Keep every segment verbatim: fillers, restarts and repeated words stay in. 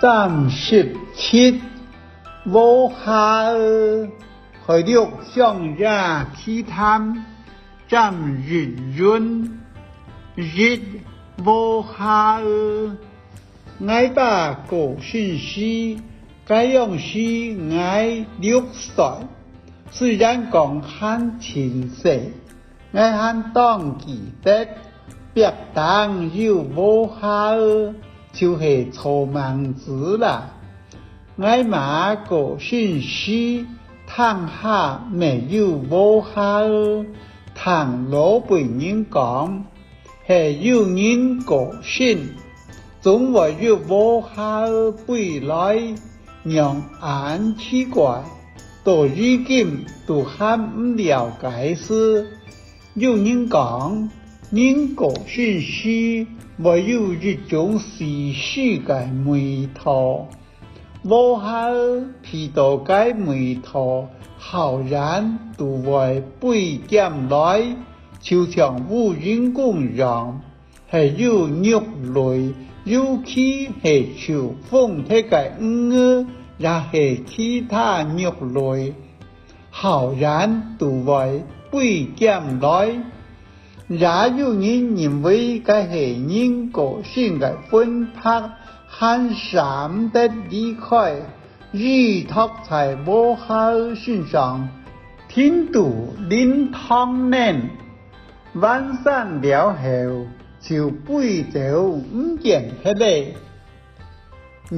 站十七，禾蝦仔，海陸鄉野奇談，站一運。一，禾蝦仔。𠊎爸過身時，該央時𠊎六歲，雖然講還盡細， 𠊎還當記得，壁頂有禾蝦仔，就係草蜢子啦。𠊎媽過身時，廳下乜有禾蝦仔，聽老輩人講，係有人過身，總會有禾蝦仔飛來，仰恁奇怪，到如今都還毋了解事。 有人講，人過身時會有一種死屍个味道，禾蝦仔鼻到該味道，好遠都會飛兼來，就像烏蠅公樣，係有肉類，尤其係臭風忒个魚仔，也係其他肉類， 好遠都會飛兼來。也有人認為該係人過身个魂魄還捨毋得離開，依託在禾蝦仔身上，停到靈堂呢。還山了後，就飛走毋見忒咧。 二，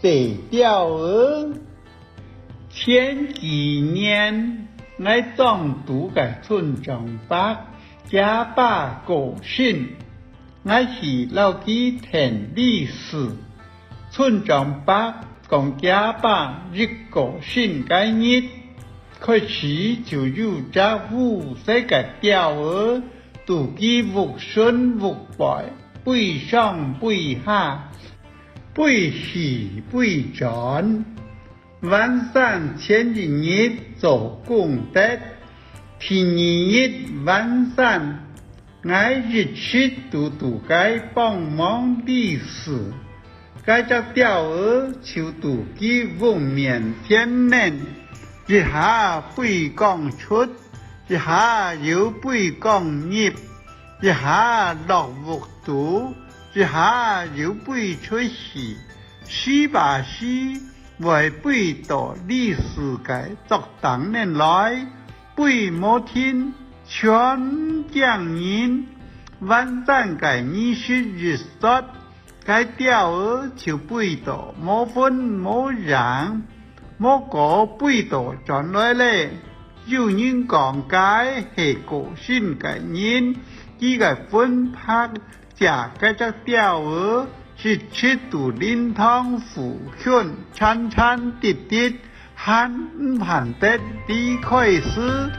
射鳥仔。前幾年，𠊎莊肚个村長伯厥爸過身，𠊎去摎佢𢯭利是。村長伯講厥爸一過身該日，開始就有隻烏色个鳥仔 佇佢屋脣屋背飛上飛下，飛去飛轉。還山前一日做功德，第二日還山，𠊎一直都佇該幫忙利是。 該隻鳥仔就佇佢屋面前呢，一下飛講出，一下又飛講入，一下落屋肚，一下又飛出去，時不時會飛到利是个桌頂呢來，飛無停，全驚人。還山个儀式一煞， 該鳥仔就飛到無魂無影，無過飛倒轉來咧。有人講該係過身个人，佢个魂魄借該隻鳥仔，一直佇靈堂附近纏纏跌跌， 還毋盼得離開時，